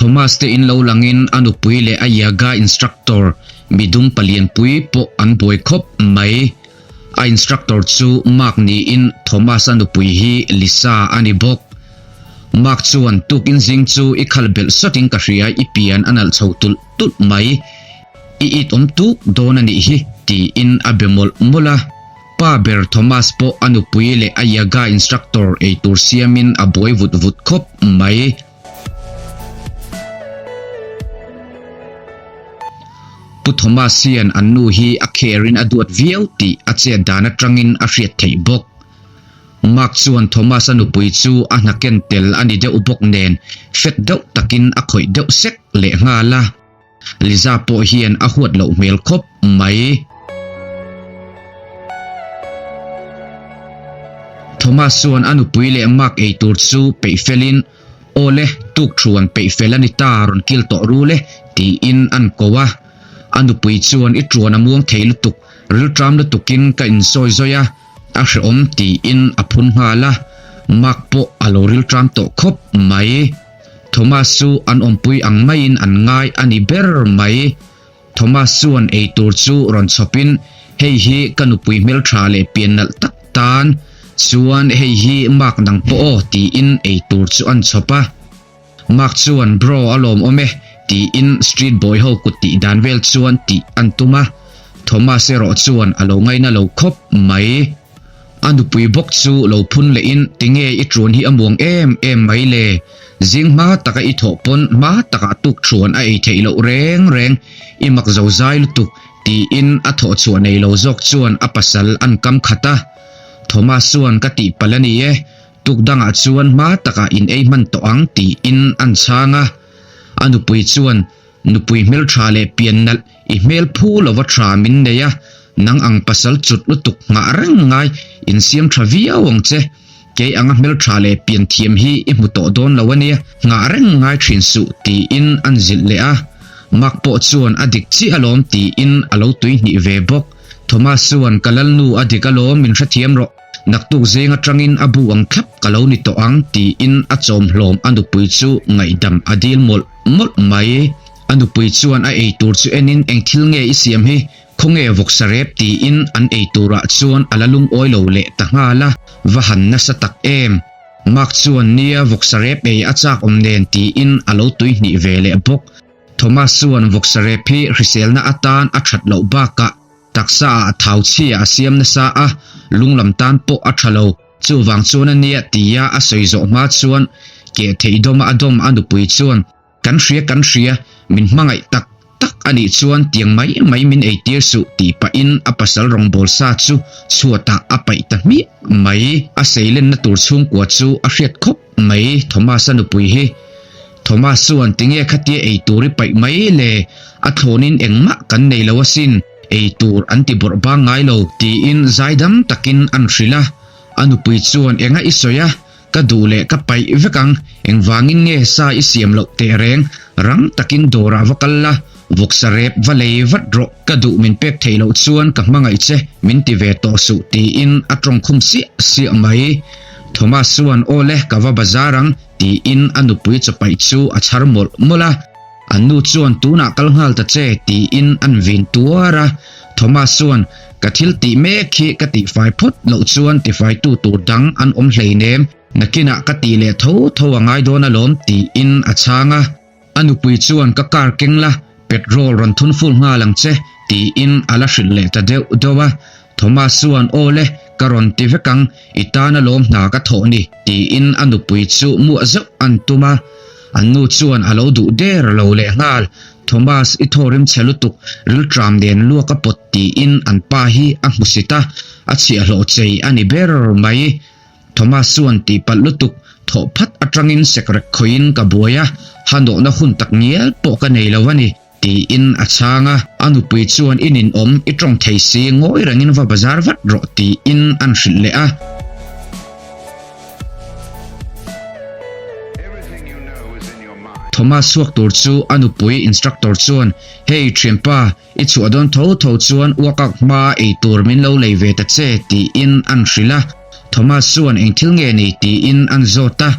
Thomas te in lo langin a nupui leh a yoga instructor midum palianpui pawh an buai khawp mai. A instructor chu Mark niin Thomas a nupui hi Lisa a ni bawk. Mark chuan tukin zing chu i khal belh sawtin ka hria i pian a nalh chho tulh tulh mai. I it awm tuk dawn a nih hi tiin a be mawlh mawlh a. Pa ber Thomas pawh a nupui leh a yoga instructor eitur siamin a buai vut vut khawp mai. Pu Thomas hian an nu hi a kherin a duat viau tih a chet dan atangin a hriat theih bawk. Mark chuan Thomas-a nupui chu a hna ken tel a ni deuh bawk nen fet deuh takin a khawih deuh sek leh nghal a. Liza pawh hian a huat loh hmel khawp mai. Thomas chuan a nupui leh Mark ei tur chu peih felin, Aw le, tuk thuan peih fel a ni ta, rawn kil tawh ru le, tiin an ko a. A nupui chuan i tuan a muang thei lutuk, rilṭam lutukin ka insawi zawi a, a hrehawm tiin a phun nghal a. Mark pawh a lo rilṭam tawh khawp mai. Thomas chu an awmpui ang maiin an ngai a ni ber mai. Thomas chuan eitur chu rawn chhawpin, Hei hi ka nupui hmeltha leh pian nalh tak tan, chuan hei hi Mark nang pawh aw tiin eitur chu an chhawp a. Mark chuan Bro a lawmawm e tiin street boy ho kut tih dan vel chuan tih an tum a. Thomas erawh chuan a lo ngaina lo khawp mai. A nupui bawk chu lo phun lehin tinge i ṭuan hi a muang em em mai le? Zing hma taka i thawh pawn hma takah tuk ṭhuan a ei theih loh reng reng, i mak zo zai lutuk tiin a thawh chhuah nei lo zawk chuan a pasal an kam khat a. Thomas chuan ka tihpalh a ni e, tuk dangah chuan hma takah in ei hman tawh ang tiin an chhang a. A nupui chuan Nupui hmeltha leh pian nalh i hmel phu lova tha min nei a, nang ang pasal chut lutuk nghah reng ngai insiam tha viau ang che. Kei anga hmeltha leh pian thiam hi i hmu tawh dawn lo a nia, nghah reng ngai thin suh tiin an zilh leh a. Mark pawh chuan a dik chiah alawm tiin a lo tuihnih ve bawk. Thomas chuan ka lalnu a dik alawm min hrethiam rawh. Naktuk zeng atangin a bu ang thlap ka lo ni tawh ang tiin a chawm hlawm a nupui chu ngaihdam a dil mawlh mawlh mai. A nupui chuan a eitur chu enin eng thil nge i siam hi, khawnge vawksa rep tiin an eiturah chuan a la lungawi lo leh ta nghal a, va han nasa tak em. Mark chuan nia vawksa rep ei a chak awm nen tiin a lo tuihnih ve leh bawk. Thomas chuan vawksa rep hi hriselna atan a that loh bakah Taksa ah thau chhia a siam nasa a, lunglam tan pawh a tha lo. Chuvang chuan a nia tia a sawi zawh hma chuan keh theih dawma a dawm a nupui chuan, Kan hria kan hria, min hmangaih tak tak a nih chuan tiang mai mai min eitir suh tih pahin a pasal rawngbawl sa chu chhuatah a paih ta hmiah mai. A seilenna tur chhungkua chu a hriat khawp mai Thomas-a nupui hi. Thomas chuan tinge khatia ei tur i paih mai le, a thlawnin engmah kan nei lo asin, ei tur an ti bawrh bang ngai lo tiin zaidam takin an hrilh a. A nupui chuan enga i sawi a, ka duh leh ka paih vek ang, engvangin nge sa i siam loh teh reng, rang takin dawrah va kal la, vawksa rep va lei vat rawh, ka duh min pek theih loh chuan ka hmangaih che min ti ve tawh suh tiin a tawngkhum siah siah mai. Thomas chuan aw le ka va bazar ang, Tiin a nupui chawpaih chu a chhar mawlh mawlh a. An nu chuan tunah kal nghal ta che tiin an vin tuar a. Thomas chuan ka thil tih mek hi ka tihfai phawt loh chuan tifaitu tur dang an awm hleinem, nakinah ka tih leh tho tho a ngai dawn alawm tiin a chhang a. A nupui chuan ka car keng la, petrol rawn thun full nghal ang che tiin a la hrilh leh ta deuh deuh a. Thomas chuan aw le, ka rawn ti vek ang, i tan alawm hna ka thawh ni tiin a nupui chu muah zauh an tum a. An nu chuan a lo duh der lo leh nghal, Thomas i thaw rim chhe lutuk, rilṭam nen luak a pawt tiin an pa hi a hmusit a, a chhiahhlawh chei a ni ber mai. Thomas chuan tihpalh lutuk thawh phat atangin sekrek khawihin ka buai a, ha nawhna hun tak ngial pawh ka nei lo a ni, tiin a chhang a. A nupui chuan i ninawm, i tawng thei si, ngawi rengin va bazar vat rawh, tiin an hrilh leh a. Thomas chhuak tur chu a nupui instructor chuan, Hey thianpa, I chhuah dawn tho tho chuan uakak hma ei tur min lo lei ve ta che tiin an hrilh a. Thomas chuan eng thil nge ni tiin an zawt a.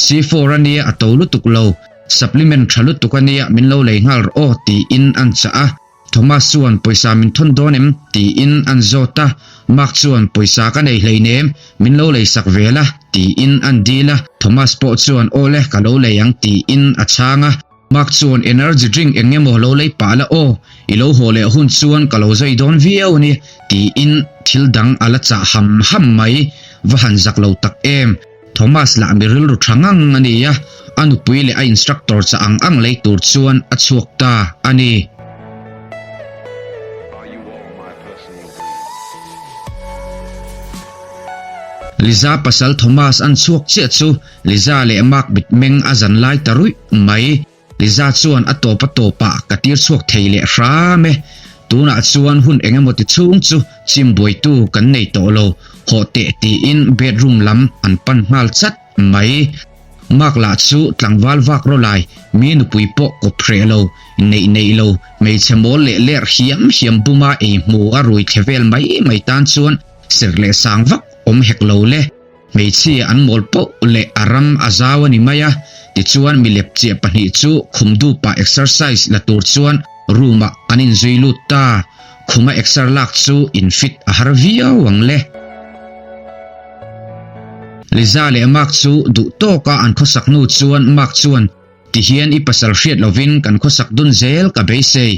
C4 a nia a to lutuk lo. Supplement tha lutuk a nia min lo lei nghal rawh aw tiin an chah a. Thomas chuan pawisa min thawn dawn em? tiin an zawt a. Mark chuan pawisa ka nei hleinem, min lo lei sak ve la tiin an dil a. Thomas pawh chuan aw le ka lo lei ang tiin a chhang a. Mark chuan energy drink eng emaw lo lei pah la aw, i lo haw leh hun chuan ka lo zai dawn viau a ni tiin thil dang a la chah ham ham mai. Va han zak lo tak em! Thomas lah mi rilru tha ngang a ni a, a nupui leh a instructor chah ang ang lei tur chuan a chhuak ta a ni. Liza pasal Thomas an chhuak chiah chu Liza leh Mark mitmeng a zan lai ta ruih mai. Liza chuan a tawp a tawpah ka tir chhuak thei leh hram e. Tunah chuan hun eng emaw ti chhung chu chim buaitu kan nei tawh lo, hawh teh tiin bedroom lam an pan nghal chat mai. Mark lah chu tlangval vak rawh lai, mi nupui pawh kawp hreh lo, neih neih lo, hmeichhe mawl leh lerh hiam hiam buma ei hmu a rui thle vel mai mai tan chuan serh leh sang vak awm hek lo le. Hmeichhia an mawl poh leh a ram a zau a ni mai a, tichuan milep chiah pahnih chu khum dupa exercise la tur chuan room ah an inzui lut ta. Khuma exer lak chu in fit a har viau ang le. Liza leh Mark chu duh tawka an khawsak hnu chuan Mark chuan Tihian i pasal hriat lovin kan khawsak dun zel ka beisei.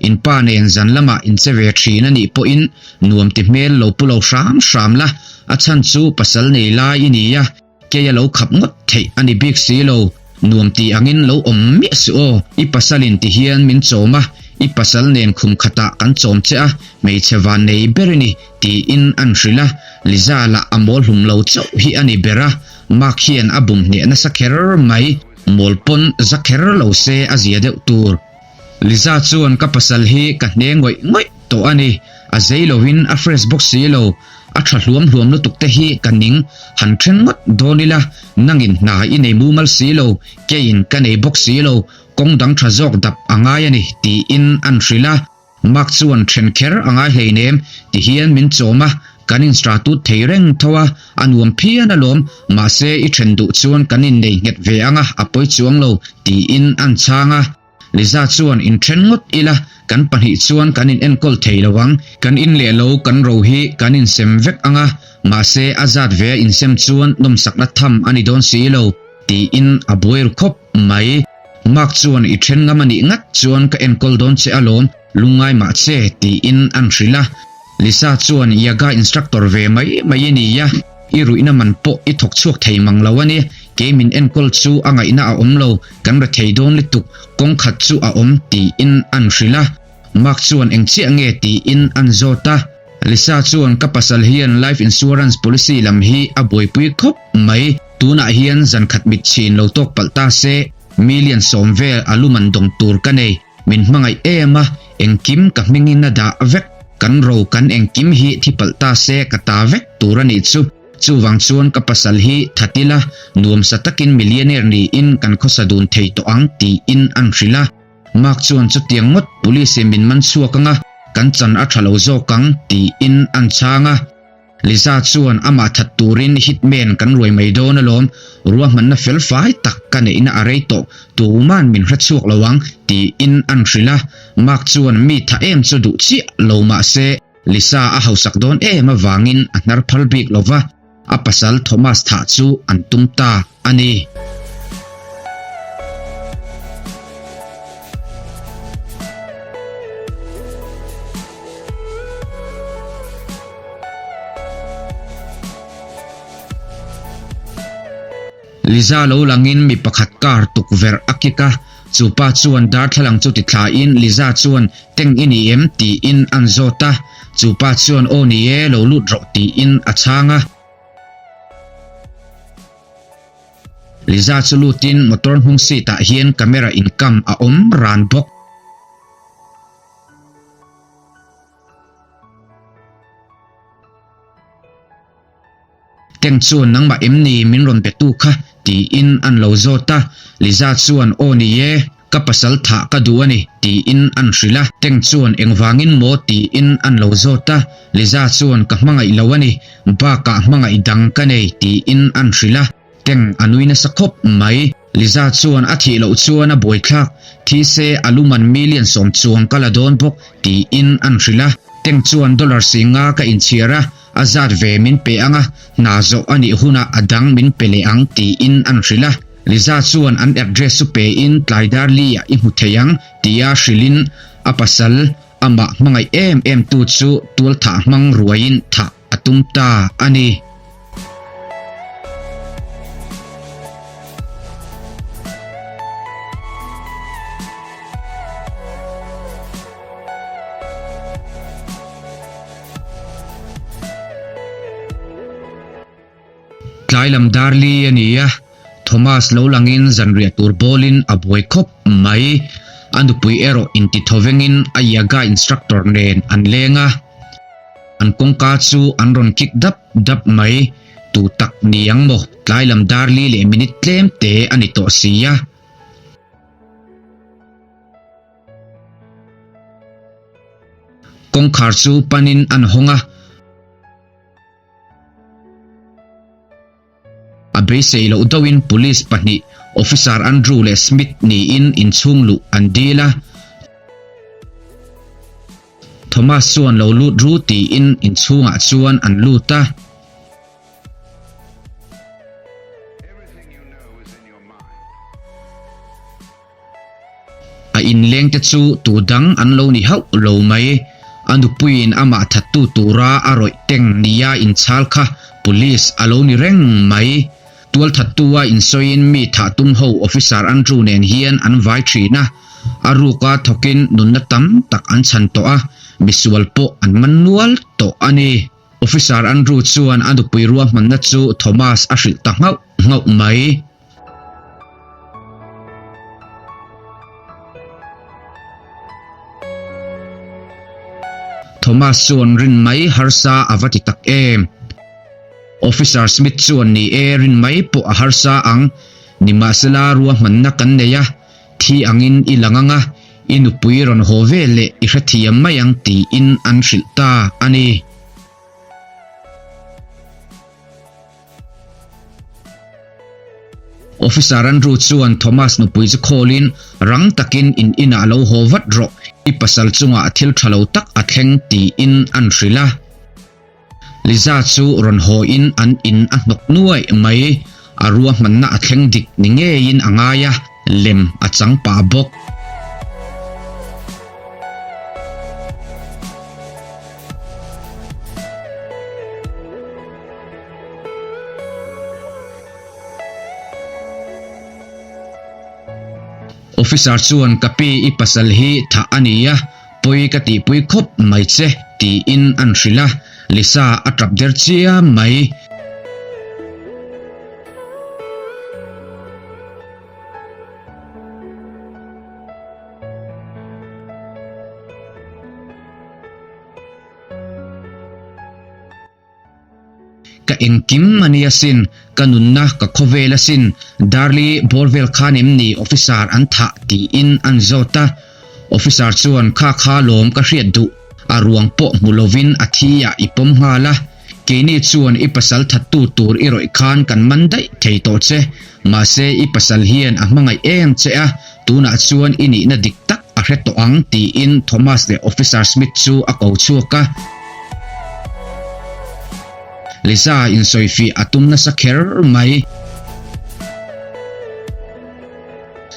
In pa nen zan lamah in che ve thin a nih pawhin nuam ti hmel lo pu lo hram hram la, a chhan chu pasal nei lai i ni a, kei a lo khap ngawt theih a ni bik si lo. Nuam ti angin lo awm miah suh aw, i pasalin ti hian min chawm a, i pasal nen khum khatah kan chawm che a, hmeichhe van nei ber i ni tiin an hrilh a, Liza lah a mawl hlum lo chauh hi a ni ber a, Mark hian a bum hneh nasa kher mai, mawl pawn za kher lo se a zia deuh tur. Liza chuan ka pasal hi ka hne ngawih ngawih tawh a ni, a zei loin a fresh bawk si lo, a tha hluam hluam lutuk te hi ka ning, han then ngawt dawn ila, nangin hna i nei mumal si lo, keiin ka nei bawk si lo, kawng dang tha zawk dap a ngai a ni tiin an hrilh a. Mark chuan then kher a ngai hleinem ti hian min chawm a, kan instratut thei reng tho a, a nuam phian alawm, mahse i then duh chuan kan innei nghet ve ang a, a pawi chuang lo tiin an chhang a. Liza chuan inthen ngawt ila, kan pahnih chuan kan in enkawl thei lo ang, kan in leh lo kan ro hi kan insem vek ang a, mahse a zat ve a insem chuan nawmsakna tham a ni dawn si lo tiin a buai ru khawp mai. Mark chuan i then ngam a nih ngat chuan ka enkawl dawn che alawm, lungngai mah che tiin an hrilh a. Lisa chuan Yoga instructor ve mai mai i ni a, i ruihna man pawh i thawk chhuak thei mang lo a ni, kei min enkawl chu a ngaihna a awm lo, kan rethei dawn lutuk, kawng khat chu a awm tiin an hrilh a. Mark chuan eng chiah nge tiin an zawt a. Lisa chuan ka pasal hian life insurance policy lam hi a buaipui khawp mai. Tunah hian zan khat mit chhin lo tawk palh ta se, million sawm vel a lu man dawng tur ka nei. Min hmangaih em a, engkim ka hmingin a dah vek. Kan ro kan engkim hi thi palh ta se ka ta vek tur a nih chu. Chuvang chuan ka pasal hi that ila, nuamsa takin millionaire niin kan khawsa dun thei tawh ang tiin an hrilh a. Mark chuan chutiang ngawt police in min man chhuak anga, kan chan a tha lo zawk ang tiin an chhang a. Liza chuan amah that turin hitman kan ruai mai dawn alawm, ruahmanna fel fai tak ka neihna a rei tawh, tuman min hre chhuak lo ang tiin an hrilh a. Mark chuan mi tha em chu duh chiah lo mah se Lisa a hausak dawn em avangin a hnar phal bik lo va. A pasal Thomas thah chu an tum ta a ni. Liza lo langin mi pakhat car tukverh a kick a, chu pa chuan darthlalang chu ti thlain Liza chuan Teng i ni em? tiin an zawt a, chu pa chuan Aw ni e, lo lut rawh tiin a chhang a. Liza chu lutin motor hnung seat ah hian camera inkam a awm ran bawk. Teng chuan nangmah em ni min rawn be tu kha? tiin an lo zawt a. Liza chuan aw ni e, ka pasal thah ka duh a ni tiin an hrilh a. Teng chuan engvangin maw tiin an lo zawt a. Liza chuan ka hmangaih lo a ni, bakah hmangaih dang ka nei tiin an hrilh a. Teng a nui nasa khawp mai. Liza chuan a thih loh chuan a buaithlak, thi se a luman million sawm chuang ka la dawn bawk tiin an hrilh a. Teng chuan dollar singa ka inchhiar a, a zat ve min pe ang a, hna zawh a nih hunah a dang min pe leh ang tiin an hrilh a. Liza chuan an address chu pein tlai dar li ah i hmu thei ang tia hrilhin a pasal amah hmangaih em em tu chu tualthah hmang ruaiin thah a tum ta a ni. Tlai lam dar li a ni a, Thomas lo langin zanriah tur bawlin a buai khawp mai. A nupui erawh inti thaw vengin a yoga instructor nen an leng a, an kawngka chu an rawn kik dap dap mai. Tu tak ni ang maw, tlai lam dar li leh minute tlem te a ni tawh si a. Kawngkhar chu panin an hawng a. A beisei loh deuhin Police pahnih, Officer Andrew leh Smith niin inchhung luh an dil a. Thomas chuan lo lut ru tiin inchhungah chuan an lut a. A inlengte chu tu dang an lo ni hauh lo mai. A nupuiin amah thattu tura a rawih teng nia inchhal kha Police a lo ni reng mai. Tualthattua insawiin mi thah tum ho Officer Andrew nen hian an vai thin a, a ruka thawkin nunna tam tak an chhan tawh a, misual pawh an man nual tawh a ni. Officer Andrew chuan a nupui ruahmanna chu Thomas a hrilh ta nghauh nghauh mai. Thomas chuan rin mai harsa a va ti tak em? Officer Smith chuan ni e, rin mai pawh a harsa ang. Nimahsela ruahmanna kan nei a, thi angin i lang ang a, i nupui rawn haw ve leh i hrethiam mai ang tiin an hrilh ta a ni. Officer Andrew chuan Thomas nupui chu call-in, Rang takin in inah lo haw vat rawh, i pasal chungah thil tha lo tak a thleng tiin an hrilh a. Liza chu rawn haw-in an in a hnawk nuaih mai, a ruahmanna a thleng dik ni ngeiin a ngai a, lem a chang pah bawk. Officer chuan ka pi i pasal hi thah a ni a, pawi ka tihpui khawp mai che tiin an hrilh a, Lisa a tap der chiam mai. Ka engkim a nia sin, ka nunna ka khawvel a sin, Darli bawr vel khan em ni officer an thah tiin an zawt a. Officer chuan kha kha lawm ka hriat duh, a ruang pawh hmu lovin a thi ah i pawm nghal a, keini chuan i pasal thattu tur i rawih khan kan man daih thei tawh che, mahse i pasal hian a hmangaih em che a, tunah chuan i nihna dik tak a hre tawh ang tiin Thomas leh Officer Smith chu a ko chhuak a. Lisa insawifiah a tum nasa kher mai.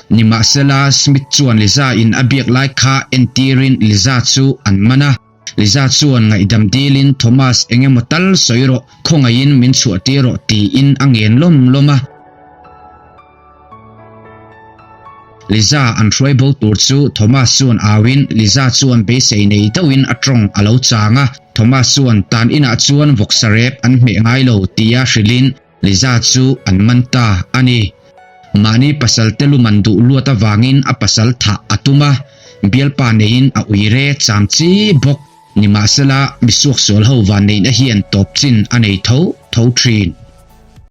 Nimahsela, Smith chuan Lisa in a biak lai kha entirin Lisa chu an man a. Lisa chuan ngaihdam dilin Thomas eng emaw tal sawi rawh, khawngaihin min chhuah tir rawh tiin a ngen lawm lawm a. Liza an hruai bo tur chu Thomas chuan auin Liza chuan beisei nei deuhin a tawng a lo chang a. Thomas chuan tan inah chuan vawksa rep an hmeh ngai lo tia hrilhin Liza chu an man ta a ni. Mahni pasal te luman duh luat avangin a pasal thah a tum a, bialpa neiin a uire cham chi bawk. Nimahsela, misuaksual ho vanneihna hian tawp chin a nei tho tho thin.